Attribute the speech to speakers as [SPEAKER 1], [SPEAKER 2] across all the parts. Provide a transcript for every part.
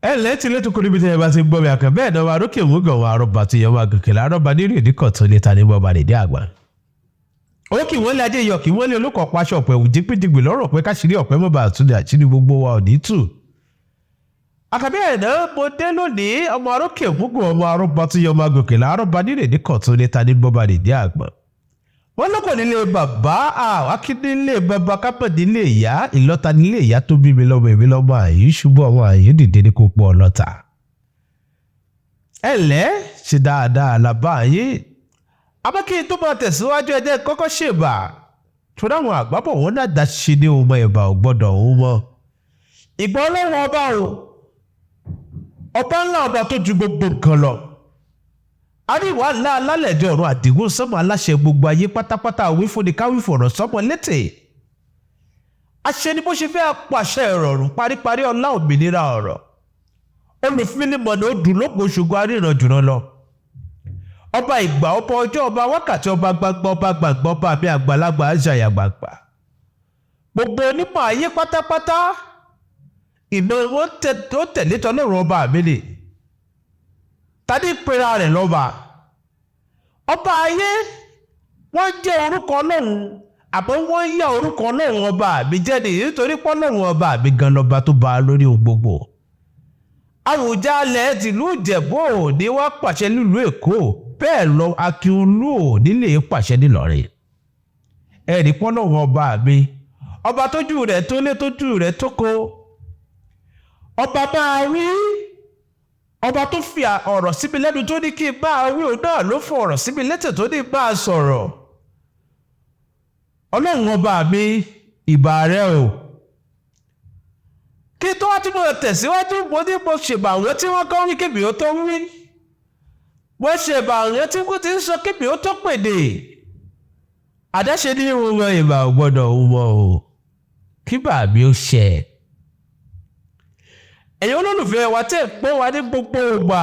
[SPEAKER 1] Ẹ ǹlẹ́ tí létò kò níbi tí ẹ bá ti gbọ́ mi àkàn bẹ́ẹ̀ náà wà lókè òmùgọ̀ wà rọ́bà tó yẹ wà gòkè lárọ́bà nínú ìdíkọ̀ tó lè ta ní bọ́ba nìdí àgbà. Ó kì wọ́n lé ajé iyọ̀, kì wọ́n lé olókọ̀ paṣọ ọ̀pẹ̀ òwú jípìdìgbì lọ́rọ̀ pé káṣírí ọ̀pẹ mọ́ bá àtúndì àṣírí gbogbo wa ò ní tù. Àkàbí ẹ̀ náà mo dé lónìí, ọmọ arókè òmùgọ̀, ọmọ arọ́bà tó yẹ ọmọ gòkè lárọ́bà nínú ìdíkọ̀ tó lè ta ní bọ́ba nìdí àgbà. Wọ́n lọ́kọ̀ nílé bàbá àwákí, nílé bàbá kápẹ́, nílé ìyá ìlọ́ta, nílé ìyá tó bí mi lọ́mọ, èmi lọ́mọ àyè ṣubú, ọmọ àyè dìde ní kó pọ̀ ọlọ́ta. Ẹ ǹlẹ́, ṣe dáadáa làbá yín? Abákí tó máa tẹ̀síwájú, ẹ̀jẹ̀ kọ́kọ́ ṣèbà tó dáwọn àgbábọ̀ wọn náà dá ṣe ní òun mọ ìbà ò gbọ́dọ̀ òun mọ́. Ìgbà Ọlọ́run ọba o, ọba ńlá, ọba tó ju gbogbo nǹkan lọ, àríwá ńlá alálẹ̀dẹ̀ ọ̀run, àdìgún sọ́mọ, aláṣẹ gbogbo ayé pátápátá, wí fúnni káwí fọ̀rọ̀ sọ́mọ létè, àṣẹ ni bó ṣe fẹ́ pàṣẹ ìrọ̀rùn, paríparí ọlá, òmìnira ọ̀rọ̀, olùfinimọ̀nà, odù lóko ṣùgbọ́n aríran jùlọ lọ, ọba ìgbà, ọba ọjọ́, ọba wákàtí, ọba gbangba, ọba gbàngbà, ọba àmì àgbàlagbà, àṣàyà gbàgbà, gbogbo onímọ̀ ayé pátápátá, ìmọ̀ wọn tó tẹ̀lé tọ́lọ́run ọba mi ni. Tani pera rẹ̀ lọ́ba? Ọba ayé wọ́n jẹ́ orúkọ Ọlọ́run, àmọ́ wọ́n yá orúkọ Ọlọ́run ọba mi jẹ́ ni, nítorí pé Ọlọ́run ọba mi gan lọ́ba tó bá a lórí ohun gbogbo. Àwùjalẹ̀ tìlú Ìjẹ̀bú ní wá pàṣẹ nílùú Èkó, bẹ́ẹ̀ lọ Akínolú ò nílé pàṣẹ nílọrin. Ẹ̀rí pọ́lọ́run ọba mi, ọba tójú rẹ̀ tó lé, tójú rẹ̀ tó ko, ọba máa rí, ọba tó fi ọ̀rọ̀ síbi lẹ́nu tó ní kí n bá wí, òun náà ló fọ ọ̀rọ̀ síbi létè tó ní bá a sọ̀rọ̀. Ọlọ́run ọba mi, ìbà rẹ o. Kí tó wá tí mo tẹ̀síwájú, mo ní mo ṣèbà àwọn tí wọ́n kọ́ wí kébì ó tó wí, mo ṣèbà àwọn tí wọ́n ti ń sọ kébì ó tó pèdè. Àdáṣe ní irun wọn, ìbà ò gbọ́dọ̀ wọ̀ o, kí bàbí ó ṣe. Ẹ̀yin olólùfẹ́ wa tẹ̀ pọ́ wa ní gbogbo ìgbà,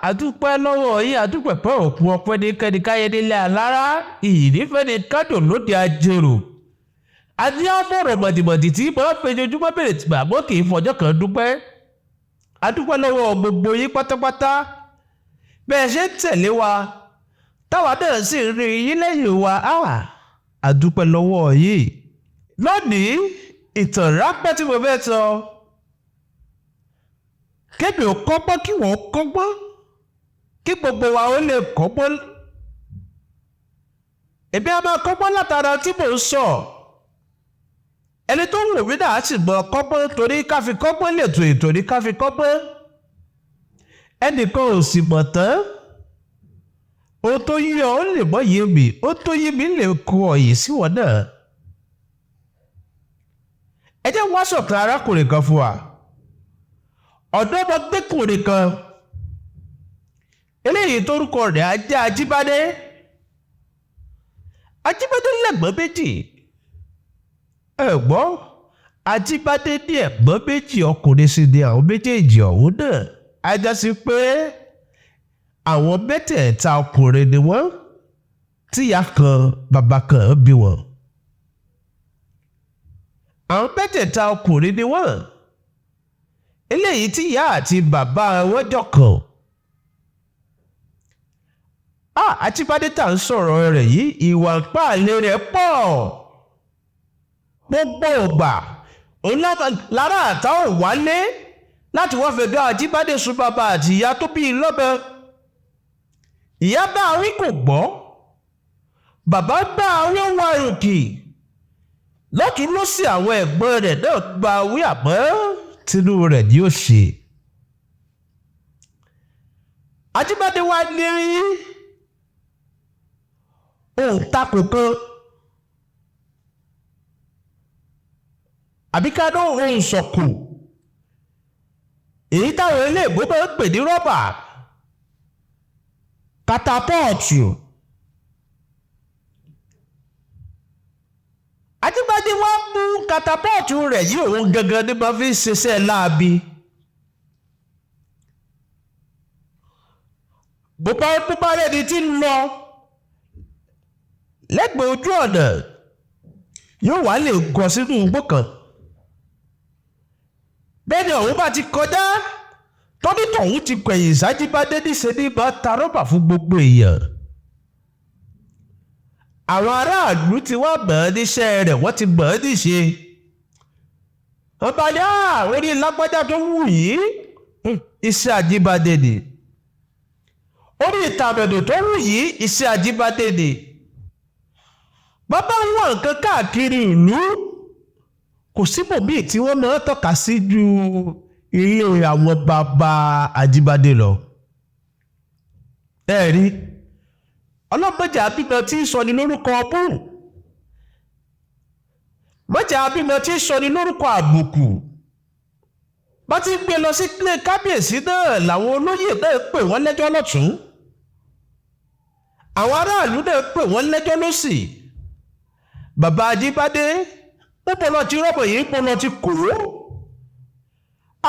[SPEAKER 1] àdúpẹ́ lọ́wọ́ yín, àdúpẹ́ pẹ́ òkun ọpẹ́ ní kẹ́ni káyédélé alára ìyìnífẹ́ ní kádò lóde ajérò àti àfọ̀rọ̀ mọ̀dìmọ̀dì tí màá fẹjọ́júmọ́ bèrè tìgbà mọ́ kì í fọjọ́ kan dúpẹ́. Àdúpẹ́ lọ́wọ́ gbogbo yín pátápátá, bẹ́ẹ̀ ṣe ń tẹ̀lé wa táwa náà sì ń rí yín lẹ́yìn wa. Àdúpẹ́ lọ́wọ́ yìí. Lónìí, ìtàn ráńpẹ́ tí mo fẹ́ sọ, kébì ò kọ́gbọ́n, kí wọ́n kọ́gbọ́n, kí gbogbo wa ó lè kọ́gbọ́n. Èmi á máa kọ́gbọ́n látara tí mò ń sọ, ẹni tó ń wò mí náà á sì mọ kọ́gbọ́n, torí ká fi kọ́gbọ́n lètò ètò ní ká fi kọ́gbọ́n. Ẹnìkan ò sì mọ̀ tán. Ohun tó yí ọ ó lè mọ́ yé mi, ó tó yé mi lè kó ọ̀yìn sí wọn náà. Ẹ jẹ́ wá sọ̀tàn arákùnrin kan fún wa, ọ̀dọ́mọdékùnrin kan eléyìí tórúkọ rẹ̀ á jẹ́ Ajíbádé. Ajíbádé lẹ́gbọ́n méjì. Ẹ gbọ́, Ajíbádé ní ẹ̀gbọ́n méjì, ọkùnrin sì ni àwọn méjèèjì ọ̀hún náà. Á já sí pé àwọn mẹ́tẹ̀ẹ̀ta ọkùnrin ni wọ́n, tíya kan bàbá kan bí wọn. Àwọn mẹ́tẹ̀ẹ̀ta ọkùnrin ni wọ́n, eléyìí tí ìyá àti bàbá wọn jọ kàn. Ajíbádé tá à ń sọ̀rọ̀ rẹ̀ yìí, ìwà ìpáàlẹ̀ rẹ̀ pọ̀. Gbogbo ògbà òun lára àtàwọn wálé láti wá fẹjọ́ Ajíbádé sùn bàbá àti ìyá tó bí i lọ́bẹ. Ìyá bá a wí kò gbọ́, bàbá bá a wí ó wá òkè lọ́tún lọ́sì, àwọn ẹ̀gbọ́n rẹ̀ náà gba wí, àmọ́ tinú rẹ̀ ni ó ṣe. Ajíbádé wá ní òǹtakùn kan, àbí ká ló ohun sọ̀kù, èyí táwọn iléèbó máa ń pè ní rọ́bà katapọ́ọ̀tù. Ajíbádé wá mú katapọ́ọ̀tù rẹ̀ yìí, òun gangan ní máa fi ń ṣiṣẹ́ láabi. Bó bá rẹ́ni tí ń lọ lẹ́gbẹ̀ẹ́ ojú ọ̀nà, yóò wá lè gọ sínú igbó kan. Bẹ́ẹ̀ ni òun bá ti kọjá tọ́nítọ̀hún ti kẹ̀yìn sájíbádé níṣe ní bá ta rọ́bà fún gbogbo èèyàn. Àwọn aráàlú ti wá mọ̀ ọ́ níṣẹ́ rẹ̀, wọ́n ti mọ̀ ọ́ níṣe. Wọ́n bá ní orí lágbájá tó wù yìí, iṣẹ́ Ajíbádé ni. Orí ìtàmẹ̀dò tó wù yìí, iṣẹ́ Ajíbádé ni. Bàbá ń wọ nǹkan káàkiri ìlú, kò síbòmíì tí wọ́n máa ń tọ́ka sí ju ilé àwọn bàbá Ajíbádé lọ. Ẹ rí ọlọ́mọjà bímọ tí ń sọ ni lórúkọ ọbú, mọ̀jà bímọ tí ń sọ ni lórúkọ àbùkù. Bá ti ń gbé lọ sí ilé kábíyèsí náà làwọn olóyè náà pè wọ́n lẹ́jọ́ lọ́tún, àwọn aráàlú náà pè wọ́n lẹ́jọ́ lọ́sì. Bàbá Ajíbádé ó bọ́lọ́ ti rọ́bọ̀ yìí, bọ́lọ́ ti kò ó,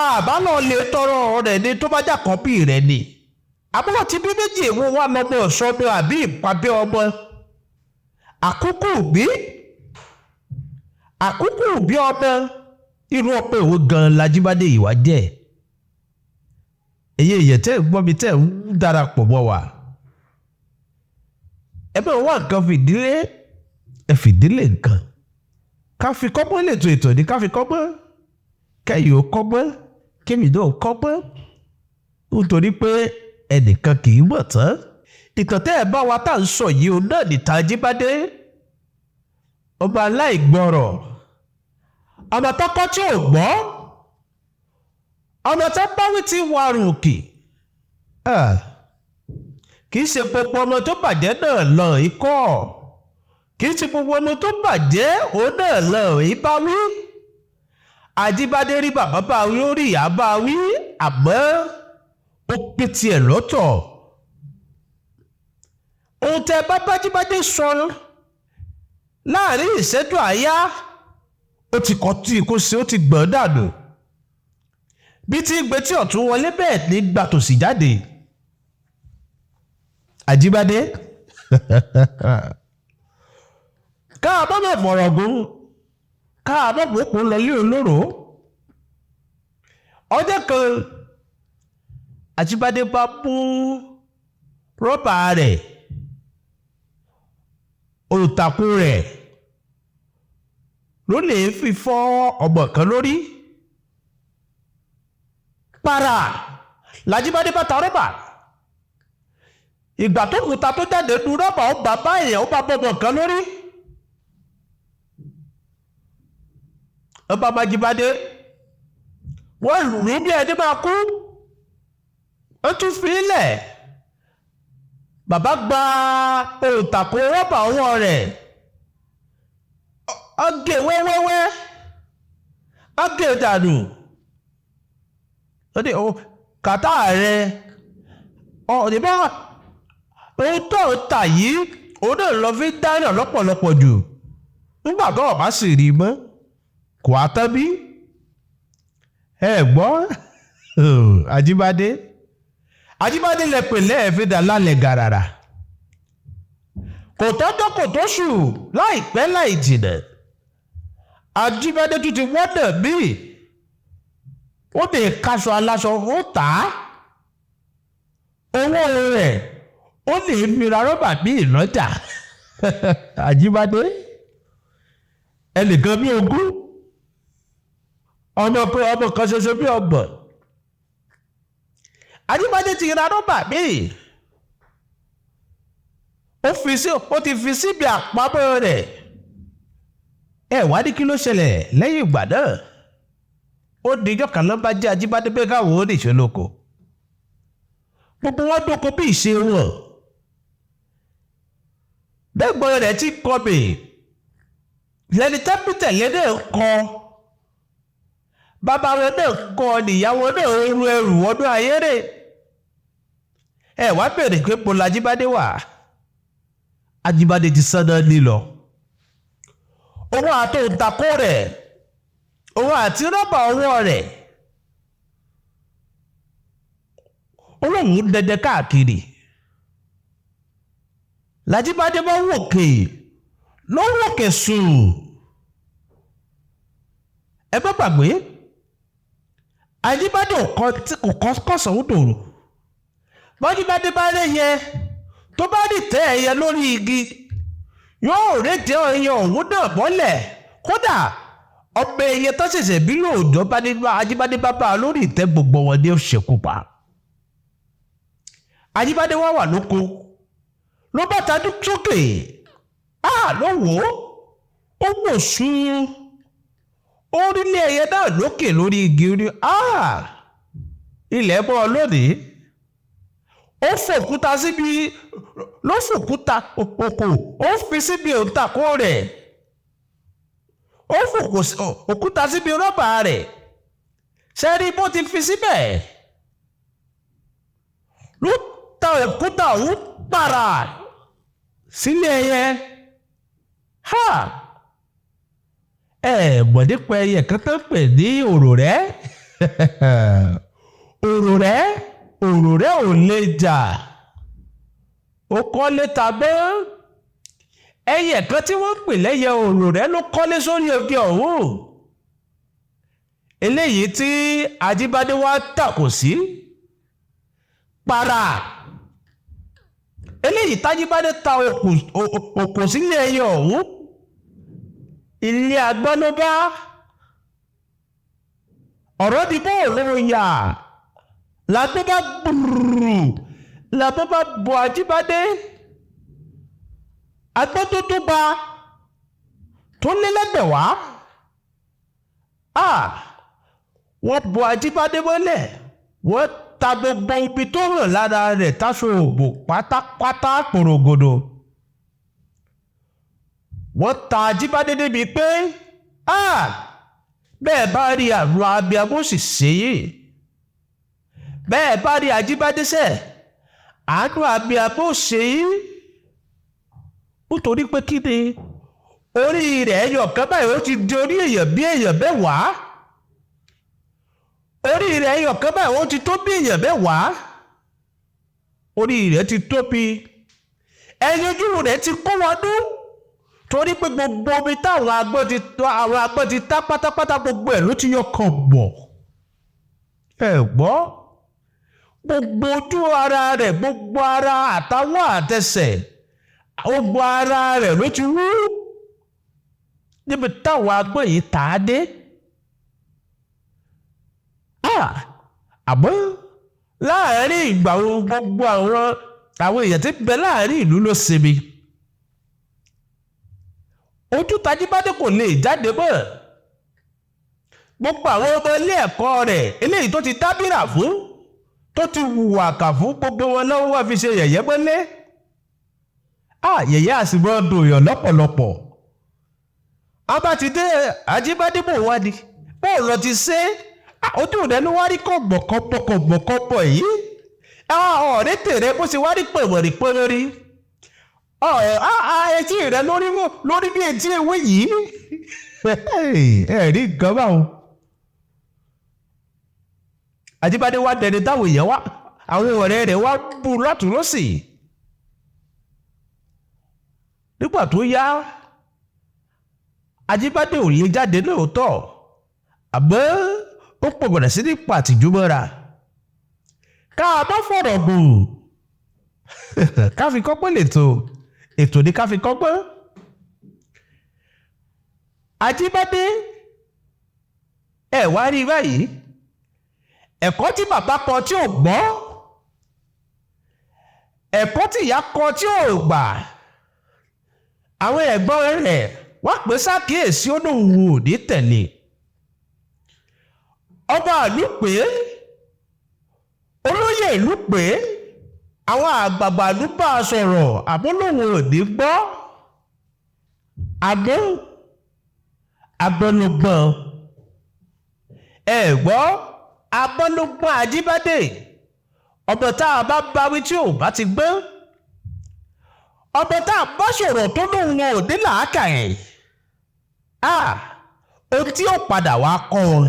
[SPEAKER 1] àbálọ̀ lè tọrọ rẹ̀ ni tó bá jà kọ́pì rẹ̀ ni. Àbúrò ti bí méjì, èwo wà lọ́mọ ọ̀ṣọ́mọ àbí ìpàdé ọmọ? Àkókò bí àkókò bí ọmọ irú ọpẹ òwe gan l'Ajíbádé ìwà jẹ́. Èyí èyàn tẹ́ ń gbọ́ mi, tẹ́ ń darapọ̀ mọ́ wa, ẹ bẹ́ẹ̀ wá nǹkan fìdílé, ẹ fìdílé nǹkan ká fi kọ́gbọ́n lètò ètò ní ká fi kọ́gbọ́n, kẹ́yìn ó kọ́gbọ́n, kémi náà kọ́gbọ́n, nítorí pé ẹnìkan kì í mọ̀ tán. Ìtàn tẹ́ ẹ bá wa tá à ń sọ yìí, òun náà nìta Ajíbádé, ọba aláìgbọrọ̀, ọmọ tọkọ tí ò gbọ́, ọmọ tó báwí ti wà rùkì. Kì í ṣe gbogbo ọmọ tó bàjẹ́ náà lọ ikọ́, kì í ṣe gbogbo ọmọ tó bàjẹ́ òun náà lọ ìbáwí. Ajíbádé rí bàbá bá wí, ó rí ìyá bá wí, àmọ́ ó pé tiẹ̀ lọ́tọ̀. Ohun tẹ bá bájíbádé sọ láàrin ìṣẹ́jú àáyá, ó ti kọ́ tí kò ṣe, ó ti gbọ̀n dànù. Bí tí ń gbé tí ọ̀tún wọlé, bẹ́ẹ̀ ní gbà tòsí jáde. Ajíbádé káàbọ̀ mọ̀ fọ̀rọ̀ gùn, káàbọ̀ mọ̀kún lọ lé olóró. Ọjọ́ kan Ajíbádé bá mú rọ́bà rẹ̀, olùtakùn rẹ̀ ló lè fi fọ́ ọmọ kan lórí. Para làjíbádé bá ta rọ́bà. Ìgbà tó kùtà tó jáde nu rọ́bà, ó bá bá èèyàn, ó bá bọ́mọ kan lórí. Ọba Ajíbádé wọ́n lù ú bí ẹni máa kú, ó tún fi í lẹ̀. Bàbá gba òǹtàkùn rọ́bà ọwọ́ rẹ̀, ó gé wẹ́wẹ́wẹ́, ó gé dànù. Ó ní kàtá rẹ̀ ọ̀dìbá ohun tó ń tà yìí, òun náà lọ fi dáná lọ́pọ̀lọpọ̀ jù. Nígbà tó ọ̀bá sì rí mọ́, kò á tán bí. Ẹ gbọ́ Ajíbádé, Ajíbádé lẹ pè lẹ́ẹ̀fídà lálẹ́ gàràrà. Kò tọ́jọ́ kò tóṣù, láìpẹ́ láì jìnà, Ajíbádé tún ti wọ́dà míì. Ó lè kaṣọ aláṣọ, ó tà á, owó rẹ̀ ó lè fi ra rọ́bà míì lọ́jà. Ajíbádé ẹnìkan bí 20, ọmọ kan ṣoṣo bí 30. Ajíbádé ti ra rọ́bà míì, ó ti fi síbi àpamọ́ rẹ̀. Ẹ wá ní kí ló ṣẹlẹ̀ lẹ́yìn ìgbà náà? Ó dijọ́ kan ló bá jẹ́ Ajíbádé pé káwọn ó nìṣó lóko. Gbogbo wọn dóko bí ìṣe wọn. Bẹ́gbọ́n rẹ̀ ti kọbè lẹ́ni tẹ́pítẹ̀lé náà kọ, bàbá rẹ̀ náà kọ, níyàwó náà ru ẹrù ọdún ayéré. Ẹ wá bèrè pé mo l'Ajíbádé wà. Ajíbádé ti sánná lílọ. Òun àtòǹtakò rẹ̀, òun àti rọ́bà ọwọ́ rẹ̀, olóhùn dẹdẹ káàkiri. L'Ajíbádé bá wòkè ló wòkè sùn. Ẹ bá gbàgbé, Ajíbádé kò kọ́sàn ó dòrò. Bọ́jíbádé bá rẹ́yẹ tó bá rí tẹ́ ẹyẹ lórí igi, yóò rédè ẹyẹ ọ̀hún náà mọ́lẹ̀. Kódà ọmọ ẹyẹ tó ṣẹ̀ṣẹ̀ bí lóòjọ́ bá nínú Ajíbádé bá bá a lórí ìtẹ́, gbogbo wọn ni ó ṣekú pa. Ajíbádé wá wà lóko, ló bá tajú sókè á, ló wò ó, ó wò sùn, ó rílé ẹyẹ náà lókè lórí igi. Ó ní, "Ilẹ̀ bọ́ ọ lónìí." Ó fòkúta síbi, ló fòkúta òkò, ó fi síbi òǹtàkó rẹ̀, ó fòkò òkúta síbi rọ́bà rẹ̀. Ṣẹ́rí bó ti fi síbẹ̀, ló ta òkúta ọ̀hún pàrà sílé ẹyẹ. Ha, ẹ mọ̀ nípa ẹyẹ kan tó ń pè ní òròrẹ́. Òròrẹ́, òròrẹ́ ò lè jà, ó kọ́lé tabẹ́. Ẹyẹ kan tí wọ́n ń pè lẹ́yẹ òròrẹ́ ló kọ́lé sórí igi ọ̀hún, eléyìí tí Ajíbádé wá tàkò sí para. Eléyìí tájíbádé ta òkò sílé ẹyẹ ọ̀hún, ilé agbọ́n ló bá ọ̀rọ̀ di bó òun yà, làgbé bá gbùrù, làgbé bá bọ Ajíbádé. Agbọ́n tó tó ba tó lé lẹ́gbẹ̀wá, wọ́n bọ Ajíbádé mọ́lẹ̀, wọ́n ta gbogbo ibi tó hàn lára rẹ̀ táṣọ òbò pátápátá pòrògòdò. Wọ́n ta Ajíbádé débi pé bẹ́ẹ̀ bá rí, àrùn abiyamọ sì ṣèyí. Bẹ́ẹ̀ bá rí Ajíbádé sẹ̀, àánú abiyamọ ṣèyí, nítorí pé kí ni, orí rẹ̀ ẹyọ kan báyìí, ó ti di orí èèyàn bí èèyàn 10. Orí rẹ̀ ẹyọ kan báyìí, ó ti tó bí èèyàn 10. Orí rẹ̀ ti tóbi, ẹyin ojú rẹ̀ ti kó wọnú, torí pé gbogbo omi táwọn agbọ́n ti tá pátápátá, gbogbo ẹ̀ ló ti yọ kàn bọ̀. Ẹ gbọ́, gbogbo ojú ara rẹ̀, gbogbo ara, àtàwọn àtẹsẹ̀, gbogbo ara rẹ̀ ló ti wú níbi táwọn agbọ́n yìí tà á dé. Àmọ́ láàárín ìgbà wo, gbogbo àwọn èèyàn tí ń bẹ láàárín ìlú ló sinmi. Ojú Tajíbádé kò lè jáde mọ́. Gbogbo àwọn ọmọ ilé ẹ̀kọ́ rẹ̀ eléyìí tó ti dábìrà fún, tó ti hùwà kà fún, gbogbo wọn lọ́wọ́ wá fi ṣe yẹ̀yẹ́ mọ́lé. Yẹ̀yẹ́ àsìmọ́ dòyàn lọ́pọ̀lọpọ̀. Abá ti dé Ajíbádé, bò wá ni bó lọ ti ṣe, ojú rẹ ló wá rí kọ̀gbọ̀kọ̀gbọ̀kọ̀gbọ̀ yìí, ọ̀rẹ́ tèrè bó ṣe wá rí pẹ̀wẹ̀rì pẹ̀wẹ̀rì, etí rẹ lórí bí etí ewé yìí. Ẹ rí nǹkan báwọn. Ajíbádé wá dẹni táwọn èèyàn wá, àwọn ọ̀rẹ́ rẹ̀ wá bú lọ́tún lọ́sì. Nígbà tó yá, Ajíbádé ò lè jáde lóòótọ́, àmọ́ ó pọ̀ bẹ̀rẹ̀ sí ní pàtìjú mọ́ra. Ká a bá fọ̀rọ̀ gùn, ká fi kọ́gbọ́n lètò, ètò ní ká fi kọ́gbọ́n. Ajíbádé, ẹ wá rí báyìí, ẹ̀kọ́ tí bàbá kọ tí ò gbọ́, ẹ̀kọ́ tí ìyá kọ tí ò gbà, àwọn ẹ̀gbọ́n rẹ̀ wá pè sákìyèsí, ó lóun ò ní tẹ̀lé. Ọba ìlú pé, olóyè ìlú pé, àwọn àgbààgbà ìlú bá a sọ̀rọ̀, àmọ́ lóun ò ní gbọ́. Àmọ́ agbọ́nùgbọ́n, ẹ gbọ́, agbọ́nùgbọ́n Ajíbádé, ọmọ tá a bá báwí tí ò bá ti gbọ́n, ọmọ tá a bá sọ̀rọ̀ tó lóun ò ní làákàyè, ohun tí ó padà wá kọ́ wọn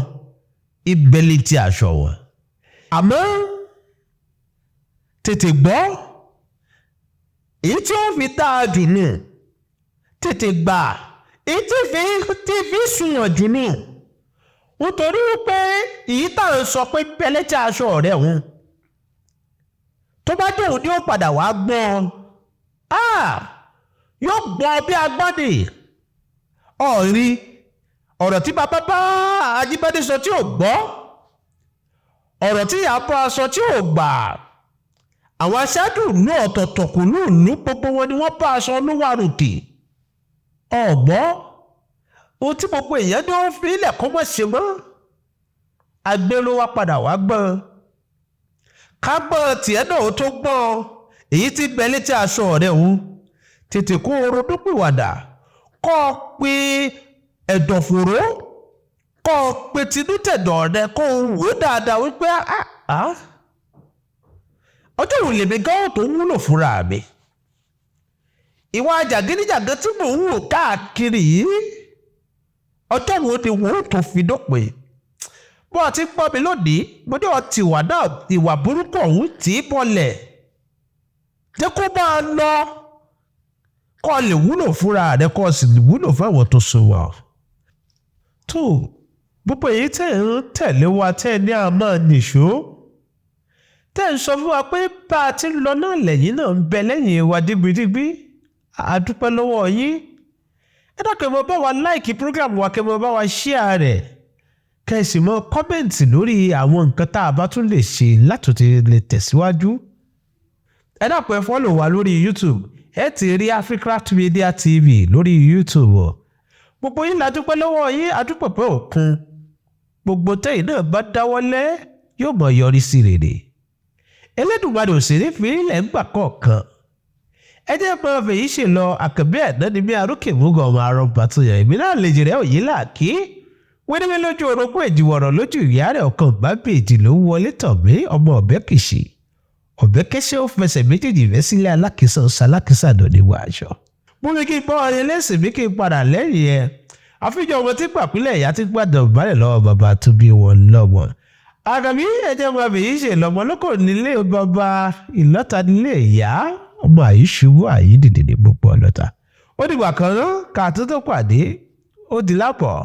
[SPEAKER 1] ìbẹ̀lẹ̀ tí aṣọ wọn. Àmọ́ tètè gbọ́, èyí tí ó fi dáa jù nù, tètè gbà, èyí tí fi sunwọ̀n jù nù. Nítorí pé èyí tá à ń sọ pé bẹ́lẹ́tì aṣọ rẹ̀ òun tó bá dé òun ni ó padà wá gbọ́n, yóò gbọ́n bí agbọ́n ni. Ọ̀rí ọ̀rọ̀ tí bàbá bá Ajíbádé sọ tí ò gbọ́, ọ̀rọ̀ tí ìyá bá sọ tí ò gbà, àwọn aṣáájú ìlú ọ̀tọ̀ọ̀tọ̀ kò ní ìlú gbogbo wọn ni wọ́n bá aṣọ olúwarùkì. Ọ̀gbọ́ ohun tí gbogbo èèyàn ní ó fi ilẹ̀ kó mọ̀ ṣe mọ́, agbé ló wá padà wá gbọ́n. Ká gbọ́n tiẹ̀ náà ó tó gbọ́n èyí tí bẹ létí aṣọ rẹ̀ òun, tètè kó o ronúpìwàdà, kọ́ ọ pé ẹ̀dọ̀fóró, kọ́ ọ pé tinútẹ̀dọ̀ rẹ, kó o wò ó dáadáa wípé ọjọ́ òun lèmi gán tó wúlò fúnra mi. Ìwà jàgídíjàgan tí mò ń wò káàkiri yìí, ọjọ́ wo ni wọ́n tó fi dópin? Bó o ti gbọ́ mi lónìí, mo ní ọtí ìwà náà, ìwà burúkú ọ̀hún tì í bọlẹ̀, jẹ́ kó máa lọ, kó lè wúlò fúnra rẹ, kó sì lè wúlò fún àwọn tó so wà. Tó gbogbo èyí tẹ̀ ń tẹ̀lé wa, tẹ́ ní a máa nìṣó, tẹ́ ń sọ fún wa pé bá a ti ń lọ náà lẹ́yìn náà ń bẹ lẹ́yìn wa digbidigbi, a dúpẹ́ lọ́wọ́ yín. Ẹ dákun, ẹ mọ bá wa like program wa, kẹ́ mọ bá wa share rẹ̀, kẹ́ ẹ sì mọ comment lórí àwọn nǹkan tá a bá tún lè ṣe látòtí lè tẹ̀síwájú. Ẹ dákun, ẹ follow wa lórí YouTube, ẹ ti rí Africraft Media TV lórí YouTube. Gbogbo yín la dúpẹ́ lọ́wọ́ yín, a dúpẹ́ pé òkun gbogbo tẹ́yìn náà bá dáwọ́lé yóò mọ̀ yọrí sí rere. Elédùmarè òṣèré fi ilẹ̀ ń gbà kọ̀ọ̀kan. Ẹ jẹ́ pé ọ̀fẹ́ yìí ṣe lọ. Àkànbí ẹ̀dá ni bí arókè múgàn ọmọ arọ bàtúyàn, èmi náà lè jèrè òyìn làkí wíníwí lójú orogún, èjìwọ̀rọ̀ lójú ìyá rẹ̀, ọ̀kan bá bèjì ló ń wọlé tọ̀ mí. Ọmọ ọ̀bẹ kìsì ọ̀bẹ kẹsẹ́, ó fẹsẹ̀ méjèèjì rẹ̀ sílẹ̀, alákìsàn ṣalákìsà dòní wọ aṣọ. Mú mi kí n bọ́ ọyẹ lẹ́sìn mi kí n padà lẹ́yìn ẹ̀. Àfijọ́ ọmọ tí pàpílẹ̀ ìyá tí gbàdọ̀ balẹ̀ lọ́wọ́ bàbá tó bí wọn lọ́mọ. Àgàbí ẹ̀jẹ̀ ọmọ àbẹ̀yí ṣe lọ́mọ lóko nílé bàbá, ìlọ́ta nílé ìyá, ọmọ àyí ṣubú àyí dìde ní gbogbo ọlọ́ta. Ó dìgbà kan náà ká tó tó pàdé, ó di lápọ̀.